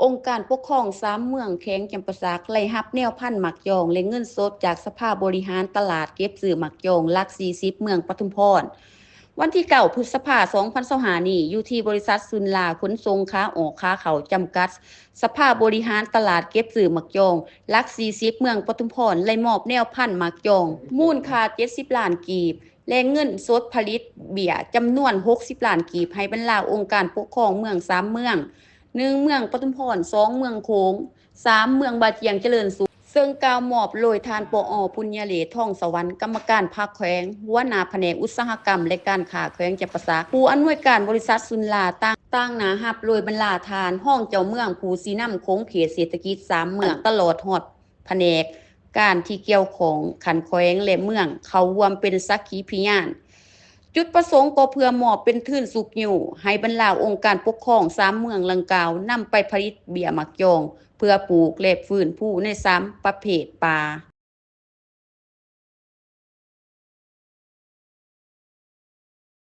ອົງການປົກຄອງສາມເມືອງແຂວງຈຳປາສັກ ໄດ້ຮັບແນວພັນໝາກຢອງ ແລະເງິນສົດຈາກສະພາບໍລິຫານຕະຫຼາດເກັບຊື້ໝາກຢອງຫຼັກສີ່ສິບ ເມືອງປະທຸມພອນ. ວັນທີເກົ້າ ພຶດສະພາ ສອງພັນຊາວຫ້ານີ້ ຢູ່ທີ່ບໍລິສັດຊຸນລາຂົນສົ່ງຂາອອກຂາເຂົ້າຈຳກັດ ສະພາບໍລິຫານຕະຫຼາດເກັບຊື້ໝາກຢອງຫຼັກສີ່ສິບ ເມືອງປະທຸມພອນ ໄດ້ມອບແນວພັນໝາກຢອງ ມູນຄ່າເຈັດສິບລ້ານກີບ ແລະເງິນສົດຜະລິດເບ້ຍຈຳນວນຫົກສິບລ້ານກີບ ໃຫ້ບັນດາອົງການປົກຄອງເມືອງສາມເມືອງ ໜຶ່ງ ເມືອງປະທຸມພອນ, ສອງ ເມືອງໂຂງ, ສາມ ເມືອງບາຈຽງຈະເລີນສຸກ. ເຊິ່ງກ່າວມອບໂດຍທ່ານ ປອ ປຸນຍະເລດ ທອງສະຫວັນ ກຳມະການພັກແຂວງ, ຫົວໜ້າພະແນກອຸດສາຫະກຳ ແລະ ການຄ້າແຂວງຈຳປາສັກ, ຜູ້ອຳນວຍການບໍລິສັດຊຸນລາ ຕາງ ຕາງໜ້າຮັບໂດຍບັນດາທ່ານຮອງເຈົ້າເມືອງ, ຜູ້ຊີ້ນຳຂົງເຂດເສດຖະກິດສາມເມືອງ, ຕະຫຼອດຮອດພະແນກການທີ່ກ່ຽວຂ້ອງຂັ້ນແຂວງ ແລະ ເມືອງ ເຂົ້າຮ່ວມເປັນສັກຂີພະຍານ. ຈຸດປະສົງກໍເພື່ອມອບເປັນທຶນຊຸກຍູ້ໃຫ້ບັນດາອົງການປົກຄອງສາມເມືອງດັ່ງກ່າວ ນຳໄປຜະລິດເບ້ຍໝາກຢອງ ເພື່ອປູກ ແລະ ຟື້ນຟູໃນສາມປະເພດປ່າ.